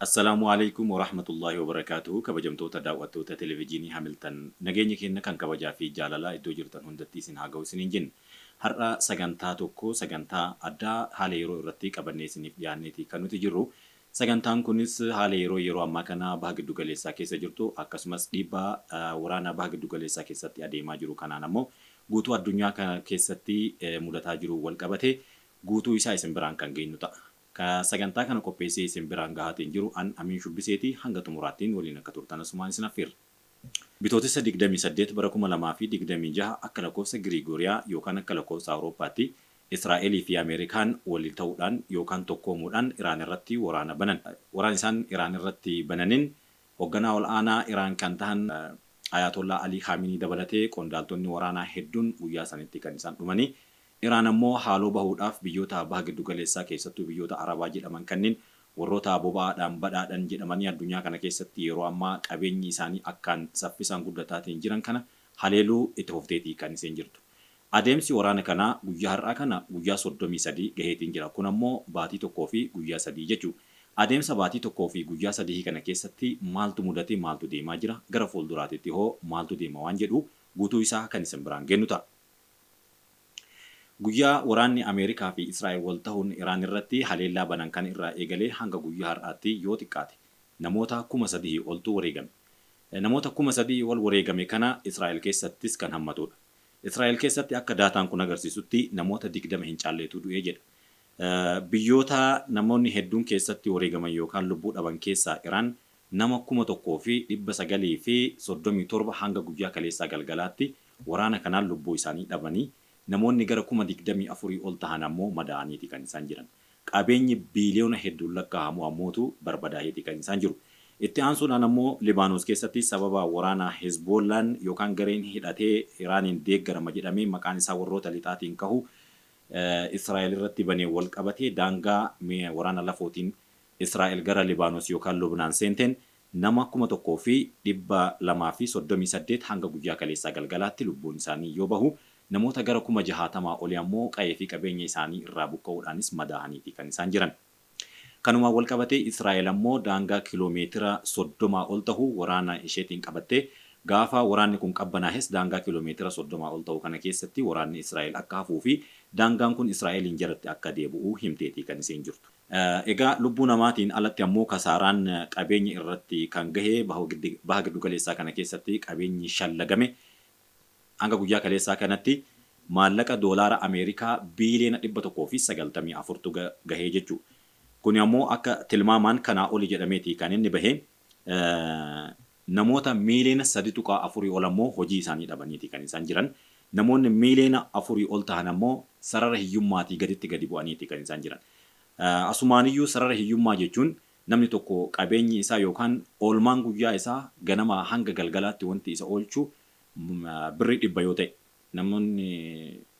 Assalaamu alaikum warahmatullaahi wabarakaatuhu. Kabajamtoota daawwattoota televijiinii Hamiltan, nageenya keenya kan kabajaa fi jaalalaa iddoo jirtan hundatti isin haa ga'u isiniin jenna. Har'a sagantaa tokko, sagantaa addaa haala yeroo irratti qabannee isiniif dhiyaanneeti kan nuti jirru. Sagantaan kunis haala yeroo yeroo ammaa kana baha giddu galeessaa keessa jirtu, akkasumas dhiibbaa waraanaa baha giddu galeessaa keessatti adeemaa jiru kanaan ammoo guutuu addunyaa kana keessatti mudataa jiru wal qabate guutuu isaa isin biraan kan geenyu ta'a. Ka sagantaa kana qopheessee isin biraan gahaatiin jiru an Amiin Shubbiseeti. Hanga xumuraattiin waliin akka turtan asumaan isin affeerra. Bitootessa 28 bara 2026 akka lakkoofsa Giriigooriyaa yookaan akka lakkoofsa Awurooppaatti Israa'elii fi Ameerikaan waliin ta'uudhaan yookaan tokkoomuudhaan Iraan irratti waraana banan. Waraan isaan Iraan irratti bananin hoogganaa ol aanaa Iraan kan tahan Ayatollah Ali Khamenei dabalatee qondaaltonni waraanaa hedduun guyyaa sanitti kan isaan dhumanii. Iraan ammoo haaloo bahuudhaaf biyyoota baha giddugaleessaa, keessattuu biyyoota Arabaa jedhaman kanneen warroota boba'aadhaan badhaadhan jedhamanii addunyaa kana keessatti yeroo ammaa qabeenyi isaanii akkaan saffisaan guddataatiin jiran kana haleeluu itti fufteetii kan isheen jirtu. Adeemsi waraana kanaa guyyaa har'aa kana guyyaa 33 gaheetiin jira. Kun ammoo baatii 1 fi guyyaa 3 jechuudha. Adeemsa baatii 1 fi guyyaa 3 kana keessatti maaltu mudate, maaltu deemaa jira, gara fuulduraatitti hoo maaltu deema waan jedhu guutuu isaa kan isin biraan geennu ta'a. Guyyaa waraanni Ameerikaa fi Israa'el wal ta'uun Iraan irratti haleellaa banan kan irraa eegalee hanga guyyaa har'aatti yoo xiqqaate namoota 3,000 oltu wareegame. Namoota 3,000 ol wareegame kana Israa'el keessattis kan hammatudha. Israa'el keessatti akka daataan kun agarsiisutti namoota 20 hin caalleetu du'ee jedha. Biyyoota namoonni hedduun keessatti wareegaman yookaan lubbuu dhaban keessaa Iraan nama 1,937 hanga guyyaa kaleessaa galgalaatti waraana kanaan lubbuu isaanii dhabanii, namoonni gara 24,000 ol tahan ammoo madaa'aniiti kan isaan jiran. Qabeenyi biiliyoona hedduun lakkaa'amu ammootu barbadaa'eeti kan isaan jiru. Itti aansuudhaan ammoo Libaanos keessatti sababa waraana Hezbollaan yookaan gareen hidhatee Iraaniin deeggarama jedhamee maqaan isaa warroota lixaatiin kahu Israa'el irratti banee wal qabatee daangaa waraana lafootiin Israa'el gara Libaanos yookaan Lubnaan seenteen nama 1,238 hanga guyyaa kaleessaa galgalaatti lubbuun isaanii yoo bahu, namoota gara 60,000 olii ammoo qa'ee fi qabeenya isaanii irraa buqqa'uudhaanis madaa'aniiti kan isaan jiran. Kanumaan wal qabatee Israa'el ammoo daangaa kiloomeetira 30 ol tahu waraana isheetiin qabattee, gaafa waraanni kun qabbanaahes daangaa kiloomeetira 30 ol ta'u kana keessatti waraanni Israa'el akka hafuu fi daangaan kun Israa'eliin jalatti akka deebi'u himteetii kan isheen jirtu. Egaa lubbuu namaatiin alatti ammoo kasaaraan qabeenya irratti kan gahe baha giddugaleessaa kana keessatti qabeenyi shallagame hanga guyyaa kaleessaa kanatti maallaqa doolaara Ameerikaa biiliyoona 194tu gahee jechuudha. Kuni ammoo akka tilmaamaan kanaa oli jedhameeti kan inni bahe. Namoota miiliyoona 3.4 ol ammoo hojii isaanii dhabaniiti kan isaan jiran. Namoonni miiliyoona 4 ol tahan ammoo sarara hiyyummaatii gaditti gadi bu'aniiti kan isaan jiran. Asumaaniyyuu sarara hiyyummaa jechuun namni tokko qabeenyi isaa yookaan oolmaan guyyaa isaa ganama hanga galgalaatti wanti isa oolchu birrii 100 yoo ta'e, namoonni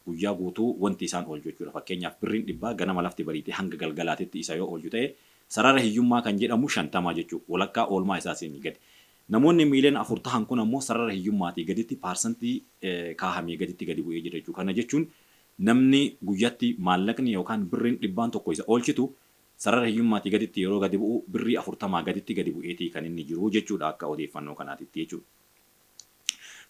guyyaa guutuu wanti isaan oolchu jechuudha. Fakkeenyaaf birriin 100 ganama lafti bariitee hanga galgalaatitti isa yoo oolchu ta'e, sarara hiyyummaa kan jedhamu 50 jechuudha. Walakkaa oolmaa isaa siinii gadi. Namoonni miiliyoona 4 tahan kun ammoo sarara hiyyummaatii gaditti paarsantii kaahamee gaditti gadi bu'ee jira jechuudha. Kana jechuun namni guyyatti maallaqni yookaan birriin dhibbaan tokko isa oolchitu sarara hiyyummaatii gaditti yeroo gadi bu'u birrii 40 gaditti gadi bu'eetii kan inni jiru jechuudha akka odeeffannoo kanaatitti jechuudha.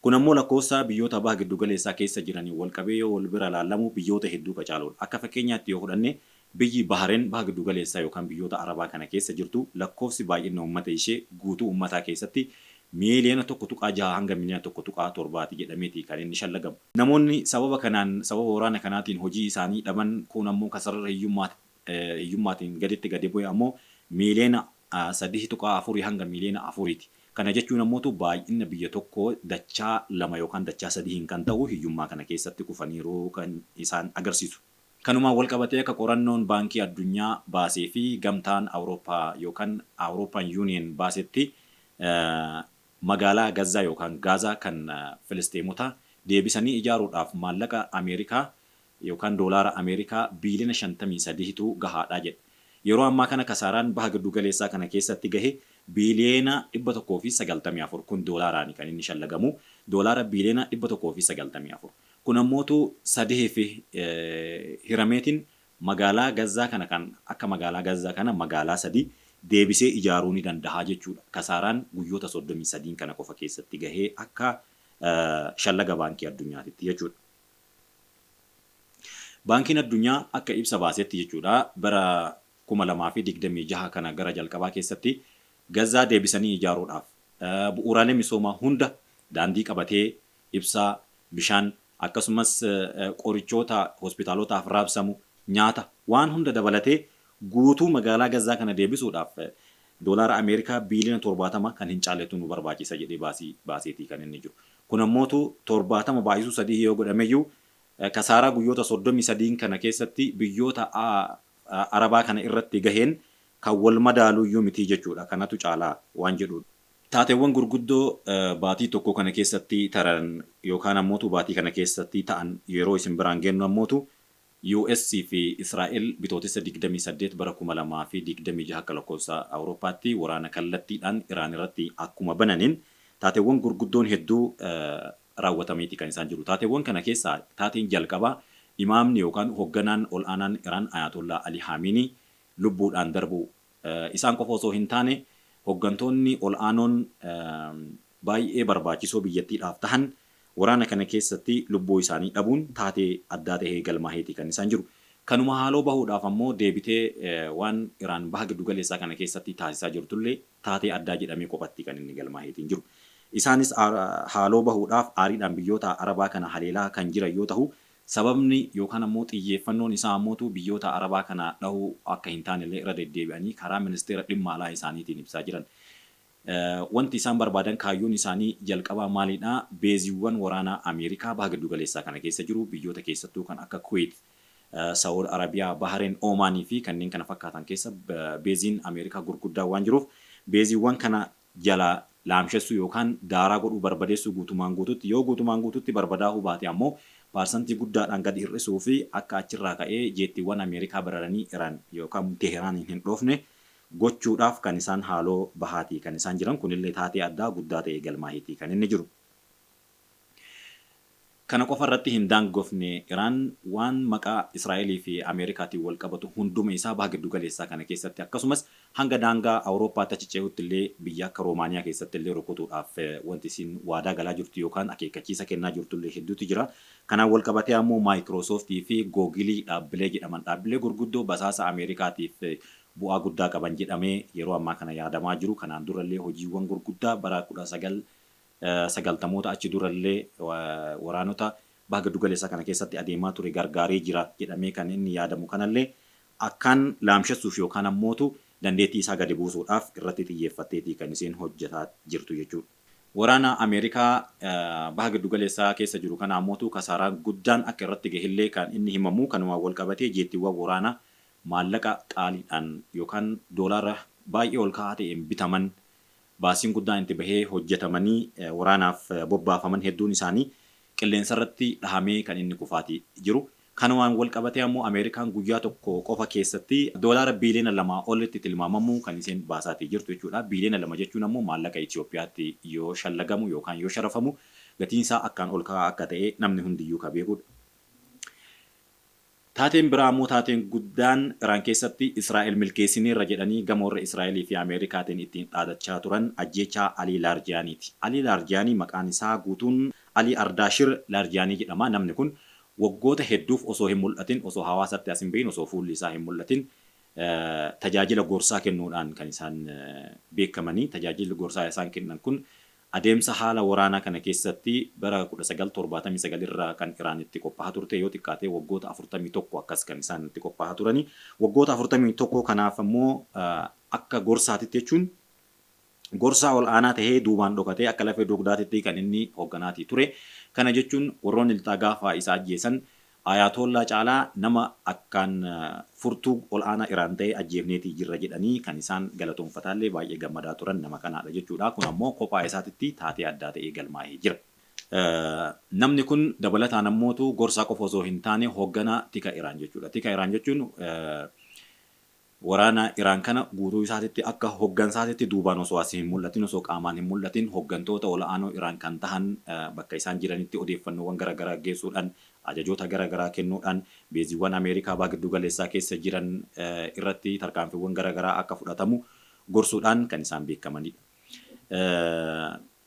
Kun ammoo lakkoofsa biyyoota baha giddugaleessaa keessa jiraniin wal qabee yoo wal bira laallamu biyyoota hedduu qacaaluudha. Akka fakkeenyaatti yoo fudhanne biyyi Bahareen baha giddugaleessaa yookaan biyyoota Arabaa kana keessa jirtu lakkoofsi baay'ina uummata ishee guutuu uummataa keessatti miiliyoona 1.6 hanga miiliyoona 1.7ti jedhameeti kan inni shallagamu. Namoonni sababa kanaan, sababa waraana kanaatiin hojii isaanii dhaban kun ammoo kan sarara hiyyummaatiin gaditti gadi bu'e ammoo miiliyoona 3.4 hanga miiliyoona 4ti. Kana jechuun ammootu baay'ina biyya tokkoo dachaa 2 yookaan dachaa 3n kan ta'u hiyyummaa kana keessatti kufaniiru kan isaan agarsiisu. Kanumaan wal qabatee akka qorannoon Baankii Addunyaa baasee fi Gamtaan Awurooppaa yookaan Awurooppaan Yuuniyen baasetti magaalaa Gazzaa yookaan Gaazaa kan Filisxeemotaa deebisanii ijaaruudhaaf maallaqa Ameerikaa yookaan doolaara Ameerikaa biiliyoona 53tu gahaadha jedha. Yeroo ammaa kana kasaaraan baha giddugaleessaa kana keessatti gahe biiliyoona 194, kun doolaaraani kan inni shallagamu, doolaara biiliyoona 194. Kun ammootu sadii fi hirameetiin magaalaa Gazzaa kana kan akka magaalaa Gazzaa kana magaalaa sadii deebisee ijaaruu ni danda'a jechuudha. Kasaaraan guyyoota 33 kana qofa keessatti gahee akka shallaga Baankii Addunyaatitti jechuudha. Baankiin Addunyaa akka ibsa baasetti jechuudha, bara 2026 kana gara jalqabaa keessatti Gazaa deebisanii ijaaruudhaaf bu'uuraalee misoomaa hunda, daandii qabatee, ibsaa, bishaan, akkasumas qorichoota hospitaalotaaf raabsamu, nyaata, waan hunda dabalatee guutuu magaalaa Gazaa kana deebisuudhaaf doolaara Ameerikaa biiliyoona 70 kan hin caalletu nu barbaachisa jedhee baasii baaseetii kan inni jiru. Kun ammootu 70 baay'isuu sadii yoo godhameyyuu kasaaraa guyyoota 33 kana keessatti biyyoota Arabaa kana irratti gaheen kan wal madaaluyyuu miti jechuudha. Kanatu caalaa waan jedhudha. Taateewwan gurguddoo baatii tokko kana keessatti taran yookaan ammootu baatii kana keessatti ta'an yeroo isin biraan geennu ammootu, US fi Israa'el Bitootessa 28 bara 2026 akka lakkoofsa Awurooppaatti waraana kallattiidhaan Iraan irratti akkuma bananiin taateewwan gurguddoon hedduu raawwatameeti kan isaan jiru. Taateewwan kana keessaa taateen jalqabaa imaamni yookaan hoogganaan ol aanaan Iraan Ayatollah Ali Haamiinii lubbuudhaan darbuu. Isaan qofa osoo hin taane, hooggantoonni ol aanoon baay'ee barbaachisoo biyyattiidhaaf tahan waraana kana keessatti lubbuu isaanii dhabuun taatee addaa tahee galmaaheeti kan isaan jiru. Kanuma haaloo bahuudhaaf ammoo deebitee waan Iraan baha giddugaleessaa kana keessatti taasisaa jirtullee taatee addaa jedhamee qophatti kan inni galmaaheetiin jiru. Isaanis haaloo bahuudhaaf aariidhaan biyyoota Arabaa kana haleelaa kan jiran yoo tahu, sababni yookaan ammoo xiyyeeffannoon isaa ammootu biyyoota Arabaa kana dhahuu akka hin taanellee irra deddeebi'anii karaa ministeera dhimma alaa isaaniitiin ibsaa jiran. Wanti isaan barbaadan, kaayyoon isaanii jalqabaa maalidha? Beeziiwwan waraanaa Ameerikaa baha giddugaleessaa kana keessa jiru, biyyoota keessattuu kan akka Kuwait, Saawud Arabiyaa, Bahareen, Oomaanii fi kanneen kana fakkaatan keessa beeziin Ameerikaa gurguddaa waan jiruuf, beeziiwwan kana jala laamshessuu yookaan daaraa godhuu, barbadeessuu guutumaan guututti, yoo guutumaan guututti barbadaa'uu baate ammoo paarsantii guddaadhaan gadi hir'isuu fi akka achirraa ka'ee jeettiiwwan Ameerikaa bararanii Iraan yookaan Teheraan hin dhoofne gochuudhaaf kan isaan haaloo bahaatii kan isaan jiran. Kunillee taatee addaa guddaa ta'e galmaaheetii kan inni jiru. Kana qofa irratti hin daangofne. Iraan waan maqaa Israa'elii fi Ameerikaatiin wal qabatu hunduma isaa baha giddugaleessaa kana keessatti, akkasumas hanga daangaa Awurooppaatti achi ce'utti illee biyya akka Roomaaniyaa keessatti illee rukutuudhaaf wanti isiin waadaa galaa jirtu yookaan akeekkachiisa kennaa jirtu illee hedduutu jira. Kanaan wal qabatee ammoo Maayikiroosooftii fi Googilii dhaabbilee jedhaman, dhaabbilee gurguddoo basaasa Ameerikaatiif bu'aa guddaa qaban jedhamee yeroo ammaa kana yaadamaa jiru. Kanaan durallee hojiiwwan gurguddaa bara 1990moota achi durallee waraanota baha giddugaleessaa kana keessatti adeemaa ture gargaaree jira jedhamee kan inni yaadamu kanallee akkaan laamshessuuf yookaan ammootu dandeettii isaa gadi buusuudhaaf irratti xiyyeeffatteetii kan isheen hojjetaa jirtu jechuudha. Waraana Ameerikaa baha giddugaleessaa keessa jiru kana ammootu kasaaraan guddaan akka irratti gahillee kan inni himamu kanumaan wal qabatee, jeettiiwwan waraanaa maallaqa qaaliidhaan yookaan doolaara baay'ee ol ka'aa ta'een bitaman, baasiin guddaan itti bahee hojjetamanii waraanaaf bobbaafaman hedduun isaanii qilleensa irratti dhahamee kan inni kufaatii jiru. Kanumaan wal qabatee ammoo Ameerikaan guyyaa tokko qofa keessatti doolaara biiliyoona 2 olitti tilmaamamu kan isheen baasaatii jirtu jechuudha. Biiliyoona 2 jechuun ammoo maallaqa Itoophiyaatti yoo shallagamu yookaan yoo sharafamu gatiin isaa akkaan ol ka'aa akka ta'e namni hundiyyuu ka beekudha. Taateen biraa ammoo, taateen guddaan Iraan keessatti Israa'el milkeessineerra jedhanii gama warra Israa'elii fi Ameerikaatiin ittiin dhaadachaa turan ajjeechaa Alii Laarjiyaaniiti. Alii Laarjiyaanii maqaan isaa guutuun Alii Ardaashir Laarjiyaanii jedhama. Namni kun waggoota hedduuf osoo hin mul'atin, osoo hawaasatti as hin bahin, osoo fuulli isaa hin mul'atin tajaajila gorsaa kennuudhaan kan isaan beekamanii. Tajaajilli gorsaa isaan kennan kun adeemsa haala waraanaa kana keessatti bara 1979 irraa kan Iraan itti qophaa'aa turte, yoo xiqqaate waggoota 41 akkas kan isaan itti qophaa'aa turanii. Waggoota 41 kanaaf ammoo akka gorsaatitti, jechuun gorsaa ol aanaa tahee duubaan dhokatee akka lafee dugdaatitti kan inni hoogganaatii ture. Kana jechuun warroonni lixaa gaafa isa ajjeesan Ayatollah caalaa nama akkaan furtuu ol aanaa Iraan ta'e ajjeefneetii jirra jedhanii kan isaan galatoonfataallee baay'ee gammadaa turan nama kanaadha jechuudha. Kun ammoo kophaa isaatitti taatee addaa ta'ee galmaa'ee jira. Namni kun dabalataan ammootu gorsaa qofa osoo hin taane hoogganaa tika Iraan jechuudha. Tika Iraan jechuun waraana Iraan kana guutuu isaatitti akka hooggansaatitti duubaan osoo asii hin mul'atin, osoo qaamaan hin mul'atin, hooggantoota ol'aanoo Iraan kan tahan bakka isaan jiranitti odeeffannoowwan garaagaraa geessuudhaan, ajajoota garaagaraa kennuudhaan, beeziiwwan Ameerikaa baha giddu galeessaa keessa jiran irratti tarkaanfiiwwan garaagaraa akka fudhatamu gorsuudhaan kan isaan beekamanidha.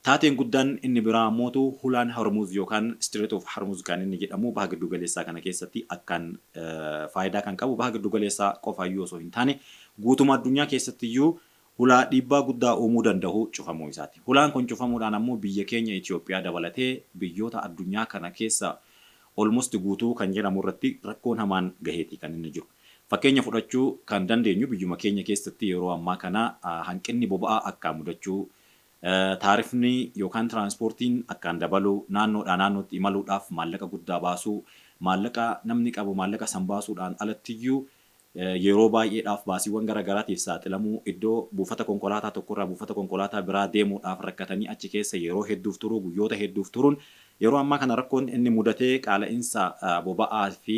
Taateen guddaan inni biraa ammootu hulaan Hormuz yookaan Strait of Hormuz kan inni jedhamu baha giddu galeessaa kana keessatti akkaan faayidaa kan qabu, baha giddu galeessaa qofaayyuu osoo hin taane guutuma addunyaa keessattiyyuu hulaa dhiibbaa guddaa uumuu danda'u cufamuu isaati. Hulaan kun cufamuudhaan ammoo biyya keenya Itoophiyaa dabalatee biyyoota addunyaa kana keessa almost guutuu kan jedhamu irratti rakkoon hamaan gaheeti kan inni jiru. Fakkeenya fudhachuu kan dandeenyu, biyyuma keenya keessatti yeroo ammaa kana hanqinni boba'aa akkaan mudachuu, taarifni yookaan tiraanspoortiin akkaan dabaluu, naannoodhaa naannootti imaluudhaaf maallaqa guddaa baasuu, maallaqa namni qabu maallaqa san baasuudhaan alattiyyuu yeroo baay'eedhaaf baasiiwwan garaagaraatiif saaxilamuu, iddoo buufata konkolaataa tokkorraa buufata konkolaataa biraa deemuudhaaf rakkatanii achi keessa yeroo hedduuf turuu, guyyoota hedduuf turuun, yeroo ammaa kana rakkoon inni mudatee qaala'insa boba'aa fi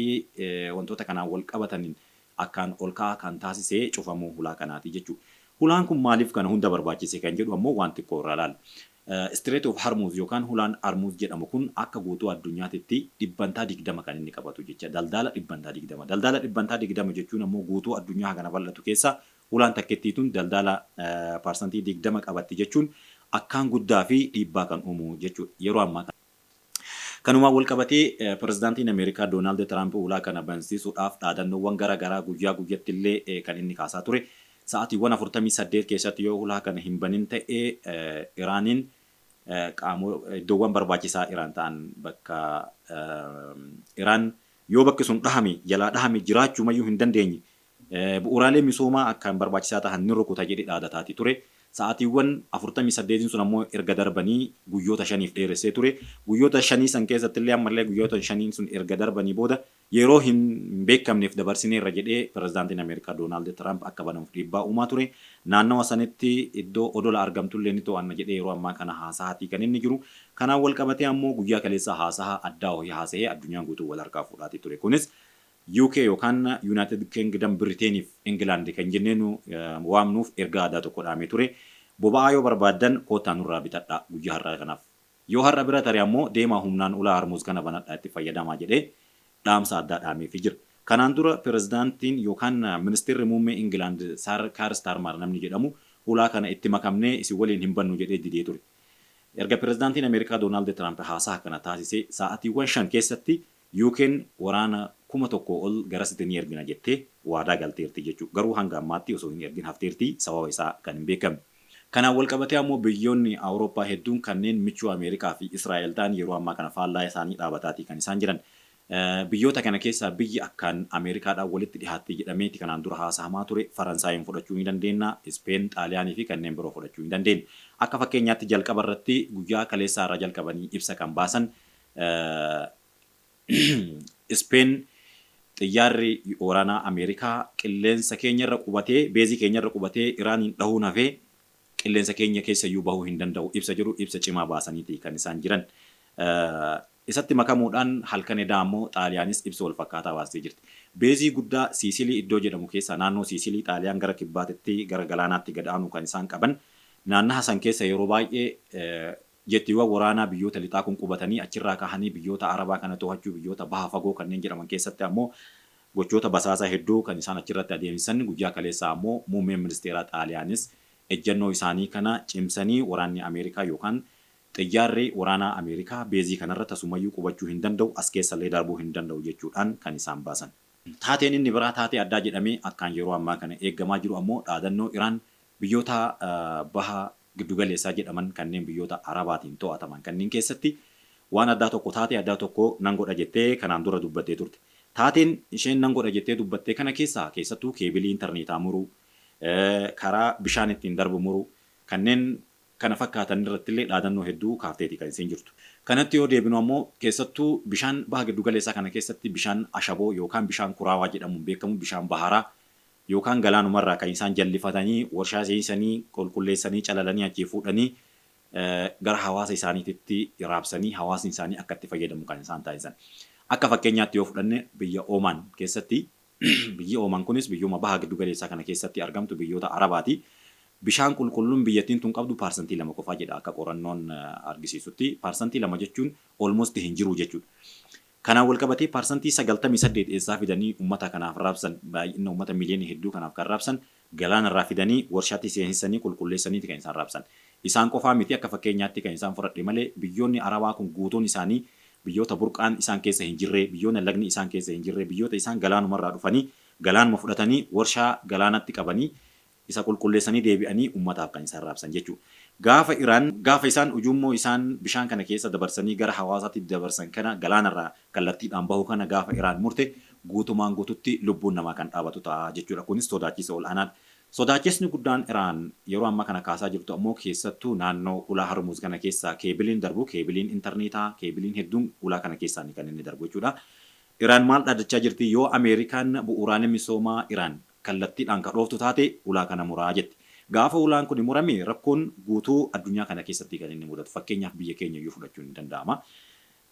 wantoota kanaan wal qabataniin akkaan ol ka'aa kan taasisee cufamuu hulaa kanaati jechuudha. Hulaan kun maaliif kana hunda barbaachise kan jedhu ammoo waan xiqqoo irraa ilaalla. Strait of Hormuz yookaan hulaan Hormuz jedhamu kun akka guutuu addunyaatitti 20% kan inni qabatu jecha, daldala 20%. Daldala 20% jechuun ammoo guutuu addunyaa kana bal'atu keessa hulaan takkettiituun daldala 20% qabatti jechuun akkaan guddaa fi dhiibbaa kan uumu jechuudha yeroo ammaa. Kanumaan wal qabatee pirezidaantiin Ameerikaa Doonaald Tiraamp hulaa kana bansiisuudhaaf dhaadannoowwan garaa garaa guyyaa guyyatti illee kan inni kaasaa ture. Sa'aatiiwwan 48 keessatti yoo hulaa kana hin banin ta'ee, Iraaniin qaamo iddoowwan barbaachisaa Iraan ta'an, bakka Iraan yoo bakki sun dhahame, jalaa dhahame jiraachuu mayyuu hin dandeenye, bu'uuraalee misoomaa akkaan barbaachisaa ta'an ni rukuta jedhee dhaadataatii ture. Sa'aatiiwwan 48 sun ammoo erga darbanii guyyoota 5f dheeressee ture. Guyyoota 5 san keessatti illee ammallee guyyoota 5 sun erga darbanii booda yeroo hin beekamneef dabarsineerra jedhee pirezidaantiin Ameerikaa Doonaald Tiraamp akka banamuuf dhiibbaa uumaa ture. Naannawa sanitti iddoo odola argamtullee ni to'anna jedhee yeroo ammaa kana haasa'aatii kan inni jiru. Kanaan wal qabatee ammoo guyyaa kaleessa haasa'a addaa wayii haasa'ee addunyaan guutuu wal harkaa fuudhaatii ture. Kunis UK yookaan United Kingdom, Britainiif England kan jenneenu waamnuuf ergaa addaa tokko dhaamee ture. Boba'aa yoo barbaaddan koottaa nurraa bitadhaa guyyaa har'aa kanaaf. Yoo har'a bira tare ammoo deemaa humnaan ulaa Hormuz kana banadhaa itti fayyadamaa jedhee dhaamsa addaa dhaameefii jira. Kanaan dura pirezidaantiin yookaan ministeerri muummee Ingilaand Sir Keir Starmer namni jedhamu hulaa kana itti makamnee isin waliin hin bannu jedhee didee ture. Erga pirezidaantiin Ameerikaa Doonaald Tiraamp haasaa kana taasisee sa'aatiiwwan 5 keessatti UK'n waraana 1000 ol garasitti ni ergina jettee waadaa galteerti jechuudha. Garuu hanga ammaatti osoo hin ergin hafteerti, sababa isaa kan hin beekamne. Kanaan wal qabatee ammoo biyyoonni Awurooppaa hedduun kanneen michuu Ameerikaa fi Israa'el ta'an yeroo ammaa kana faallaa isaanii dhaabataatii kan isaan jiran. Biyyoota kana keessaa biyyi akkaan Ameerikaadhaan walitti dhihaatti jedhameeti kanaan dura haasahamaa ture Faransaayiin fudhachuu ni dandeenya, Ispeen, Xaaliyaanii fi kanneen biroo fudhachuu ni dandeenya. Akka fakkeenyaatti jalqaba irratti guyyaa kaleessaa irraa jalqabanii ibsa kan baasan Ispeen, xiyyaarri waraanaa Ameerikaa qilleensa keenyarra qubatee, beezii keenyarra qubatee Iraaniin dhahuun hafee qilleensa keenya keessayyuu bahuu hin danda'u ibsa jedhu, ibsa cimaa baasaniiti kan isaan jiran. Isatti makamuudhaan halkan edaa ammoo Xaaliyaanis ibsa wal fakkaataa baastee jirti. Beezii guddaa Siisilii iddoo jedhamu keessaa, naannoo Siisilii Xaaliyaan gara kibbaatitti gara galaanaatti gad aanu kan isaan qaban, naannaha san keessa yeroo baay'ee jettiiwwan waraanaa biyyoota lixaa kun qubatanii achirraa kahanii biyyoota Arabaa kana to'achuu, biyyoota baha fagoo kanneen jedhaman keessatti ammoo gochoota basaasaa hedduu kan isaan achirratti adeemsisan. Guyyaa kaleessaa ammoo muummeen ministeeraa Xaaliyaanis ejjennoo isaanii kana cimsanii waraanni Ameerikaa yookaan xiyyaarri waraanaa Ameerikaa beezii kanarra tasumayyuu qubachuu hin danda'u, as keessallee darbuu hin danda'u jechuudhaan kan isaan baasan. Taateen inni biraa, taatee addaa jedhamee akkaan yeroo ammaa kana eeggamaa jiru ammoo dhaadannoo Iraan biyyoota baha giddugaleessaa jedhaman kanneen biyyoota Arabaatiin to'ataman kanneen keessatti waan addaa tokko, taatee addaa tokko nan godha jettee kanaan dura dubbattee turte. Taateen isheen nan godha jettee dubbattee kana keessaa keessattuu keebilii intarneetaa muruu, karaa bishaan ittiin darbu muruu, kanneen kana fakkaatan irratti illee dhaadannoo hedduu kaafteeti kan isheen jirtu. Kanatti yoo deebinu ammoo keessattuu bishaan baha giddugaleessaa kana keessatti bishaan ashaboo yookaan bishaan kuraawaa jedhamuun beekamu, bishaan baharaa yookaan galaanumarraa kan isaan jallifatanii warshaa seensanii qulqulleessanii calalanii achii fuudhanii gara hawaasa isaaniititti raabsanii hawaasni isaanii akka itti fayyadamu kan isaan taasisan. Akka fakkeenyaatti yoo fudhanne biyya Oomaan keessatti, biyyi Oomaan kunis biyyuma baha giddugaleessaa kana keessatti argamtu, biyyoota Arabaati. Bishaan qulqulluun biyyattiin tun qabdu 2% qofaa jedha akka qorannoon argisiisutti. 2% jechuun almost hin jiru jechuudha. Kanaan wal qabatee 98% eessaa fidanii uummata kanaaf raabsan? Baay'ina uummata miliyoonii hedduu kanaaf kan raabsan Galaanarraa fidanii warshaatti seensisanii qulqulleessaniiti kan isaan raabsan. Isaan qofaa miti, akka fakkeenyaatti kan isaan fudhadhe malee biyyoonni Arabaa kun guutuun isaanii biyyoota burqaan isaan keessa hin jirre, biyyoonni lagni isaan keessa hin jirre, biyyoota isaan galaanumarraa dhufanii galaanuma fudhatanii warshaa galaanatti qabanii isa qulqulleessanii deebi'anii uummataaf kan isaan raabsan jechuudha. Gaafa Iraan gaafa isaan ujummoo isaan bishaan kana keessa dabarsanii gara hawaasaatti dabarsan kana, galaanarraa kallattiidhaan bahu kana gaafa Iraan murte, guutumaan guututti lubbuun namaa kan dhaabatu ta'a jechuudha. Kunis sodaachisa ol'aanaadha. Sodaachisni guddaan Iraan yeroo ammaa kana kaasaa jirtu ammoo keessattuu naannoo ulaa Harmuuz kana keessa keebiliin darbu, keebiliin intarneetaa, keebiliin hedduun ulaa kana keessaan kan inni darbu jechuudha. Iraan maal dhaadachaa jirti? Yoo Ameerikaan bu'uuraalee misoomaa Iraan kallattiidhaan kan dhooftu taate, ulaa kana muraa jetti. Gaafa ulaan kun murame rakkoon guutuu addunyaa kana keessatti kan inni mudatu. Fakkeenyaaf biyya keenya iyyuu fudhachuun ni danda'ama.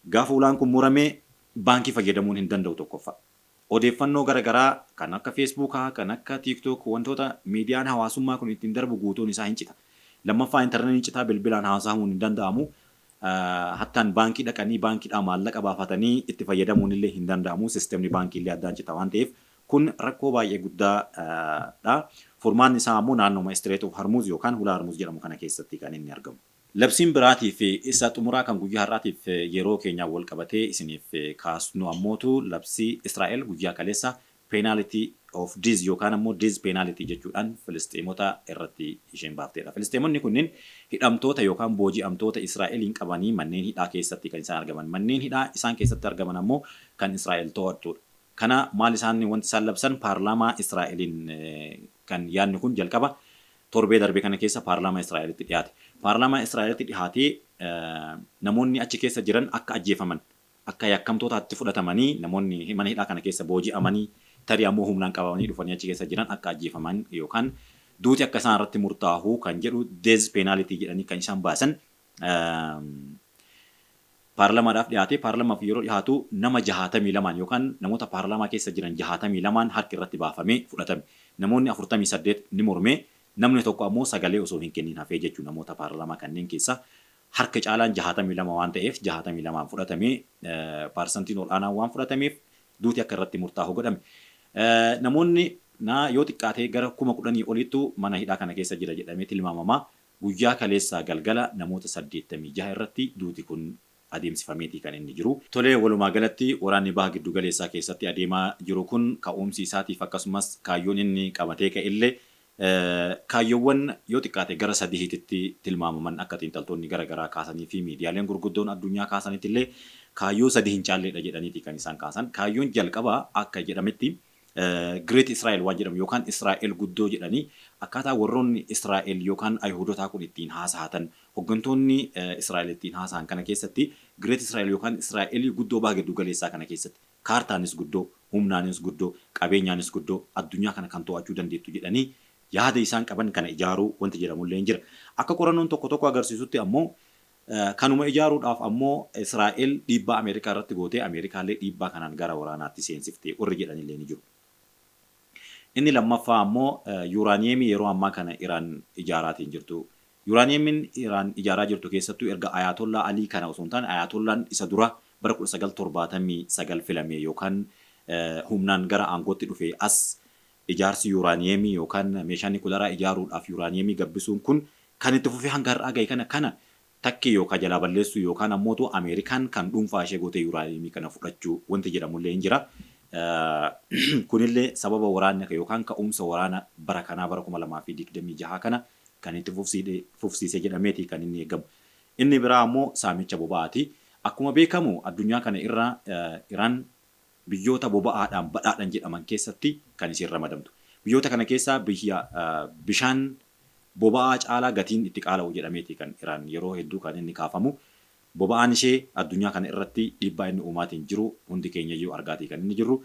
Gaafa ulaan kun murame baankii fayyadamuun hin danda'u tokkoffaa. Odeeffannoo garaagaraa kan akka Feesbuukaa, kan akka TikTok, wantoota miidiyaan hawaasummaa kun ittiin darbu guutuun isaa hin cita. Lammaffaa intarneetiin citaa, bilbilaan haasa'amuun hin danda'amu. Hattaan baankii dhaqanii baankiidhaa maallaqa baafatanii itti fayyadamuun illee hin danda'amu. Sistemni baankii illee addaan cita waan ta'eef kun rakkoo baay'ee guddaadha. Furmaanni isaa ammoo naannoma Strait of Hormuz yookaan hulaa Hormuz jedhamu kana keessatti kan inni argamu. Labsiin biraatii fi isa xumuraa kan guyyaa har'aatiif yeroo keenyaan wal qabatee isiniif kaasnu ammootu labsii Israa'el guyyaa kaleessa penalty of death yookaan ammoo death penalty jechuudhaan Filisxeemota irratti isheen baaftedha. Filisxeemonni kunniin hidhamtoota yookaan booji'amtoota Israa'eliin qabanii manneen hidhaa keessatti kan isaan argaman. Manneen hidhaa isaan keessatti argaman ammoo kan Israa'el to'attudha. Kana maal isaan wanti isaan labsan, paarlaamaa Israa'eliin kan yaadni kun jalqaba torbee darbe kana keessa paarlaamaa Israa'elitti dhiyaate. Paarlaamaa Israa'elitti dhiyaatee namoonni achi keessa jiran akka ajjeefaman, akka yakkamtootaatti fudhatamanii, namoonni mana hidhaa kana keessa booji'amanii tarii ammoo humnaan qabamanii dhufanii achi keessa jiran akka ajjeefaman yookaan duuti akka isaan irratti murtaa'u kan jedhu death penalty jedhanii kan isaan baasan paarlamaadhaaf dhiyaate. Paarlamaaf yeroo dhiyaatu nama 62n yookaan namoota paarlamaa keessa jiran 62n harki irratti baafamee fudhatame. Namoonni 48 ni mormee, namni tokko ammoo sagalee osoo hin kennin hafee jechuun. Namoota paarlamaa kanneen keessa harka caalaan 62 waan ta'eef 62n fudhatamee, paarsantiin ol'aanaan waan fudhatameef duuti akka irratti murtaa'u godhame. Namoonni naa yoo xiqqaatee gara 10,000 olittu mana hidhaa kana keessa jira jedhamee tilmaamama. Guyyaa kaleessaa galgala namoota 86 irratti duuti kun adeemsifameeti kan inni jiru. Tolee, walumaa galatti waraanni baha giddu galeessaa keessatti adeemaa jiru kun ka'umsi isaatiif akkasumas kaayyoon inni qabatee ka'e illee kaayyoowwan yoo xiqqaate gara sadiitti tilmaamaman, akka xiinxaltoonni gara garaa kaasanii fi miidiyaaleen gurguddoon addunyaa kaasanitti illee kaayyoo sadi hin caalledha jedhaniiti kan isaan kaasan. Kaayyoon jalqabaa akka jedhametti Great Israel waan jedhamu yookaan Israa'el guddoo jedhanii, akkaataa warroonni Israa'el yookaan Ayihudotaa kun ittiin haasa'atan, hooggantoonni Israa'el ittiin haasa'an kana keessatti Great Israel yookaan Israa'elii guddoo baha giddu galeessaa kana keessatti kaartaanis guddoo, humnaanis guddoo, qabeenyaanis guddoo, addunyaa kana kan to'achuu dandeettu jedhanii yaada isaan qaban kana ijaaruu wanti jedhamullee hin jira. Akka qorannoon tokko tokko agarsiisutti ammoo kanuma ijaaruudhaaf ammoo Israa'el dhiibbaa Ameerikaa irratti gootee Ameerikaallee dhiibbaa kanaan gara waraanaatti seensifte warri jedhanillee ni jiru. Inni lammaffaa ammoo yuuraaniyeemii yeroo ammaa kana Iraan ijaaraatiin jirtu. Yuuraaniyeemiin Iraan ijaaraa jirtu keessattuu erga Ayatollaa Alii kana osoo hin taane Ayatollaan isa dura bara 1979 filame yookaan humnaan gara aangootti dhufe as ijaarsi yuuraaniyeemii yookaan meeshaa nikularaa ijaaruudhaaf yuuraaniyeemii gabbisuun kun kan itti fufee hanga har'aa gahe kana takkee yookaan jalaa balleessuu yookaan ammoo Ameerikaan kan dhuunfaa ishee gootee yuuraaniyeemii kana fudhachuu wanti jedhamullee hin jira. Kunillee sababa waraanni yookaan ka'umsa waraana bara kanaa bara 2026 kana kan itti fufsiise jedhameeti kan inni eegamu. Inni biraa ammoo saamicha boba'aati. Akkuma beekamu addunyaa kana irra Iraan biyyoota boba'aadhaan badhaadhan jedhaman keessatti kan isheen ramadamtu. Biyyoota kana keessaa biyya bishaan boba'aa caalaa gatiin itti qaala'u jedhameeti kan Iraan yeroo hedduu kan inni kaafamu. Boba'aan ishee addunyaa kana irratti dhiibbaa inni uumaatiin jiru hundi keenya iyyuu argaatii kan inni jirru.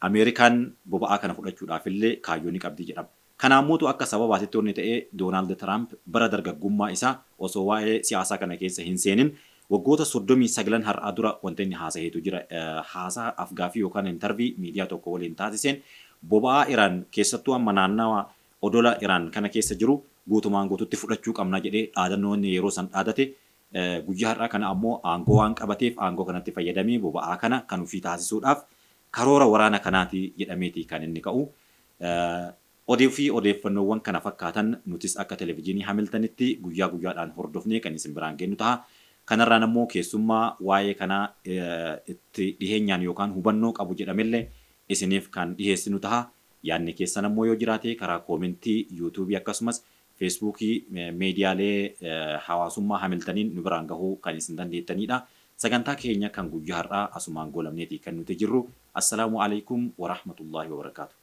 Ameerikaan boba'aa kana fudhachuudhaaf illee kaayyoo ni qabdi jedhama. Kanaammoo akka sababaatitti wanni ta'e Doonaald Tiraamp bara dargaggummaa isaa osoo waa'ee siyaasaa kana keessa hin seenin waggoota 39 har'aa dura wanta inni haasaheetu jira. Haasaa afgaaffii yookaan interview miidiyaa tokko waliin taasiseen boba'aa Iraan keessattuu amma naannawa odola Iraan kana keessa jiru guutumaan guututti fudhachuu qabna jedhee dhaadannoo inni yeroo san dhaadate, guyyaa har'aa kana ammoo aangoo waan qabateef aangoo kanatti fayyadamee boba'aa kana kan ofii taasisuudhaaf karoora waraana kanaati jedhameeti kan inni ka'u. Oduu fi odeeffannoowwan kana fakkaatan nutis akka Televijiinii Hamiltanitti guyyaa guyyaadhaan hordofnee kan isin biraan geennu taha. Kanarraan ammoo keessummaa waa'ee kanaa itti dhiheenyaan yookaan hubannoo qabu jedhamellee isiniif kan dhiheessinu taha. Yaadni keessan ammoo yoo jiraate karaa koomentii yuutuubii akkasumas feesbuukii miidiyaalee hawaasummaa Hamiltaniin nu biraan gahuu kan isin dandeettanidha. Sagantaa keenya kan guyyaa har'aa asumaan goolabneeti kan nuti jirru. Assalaamu alaikum wa rahmatullahi wa barakaatu.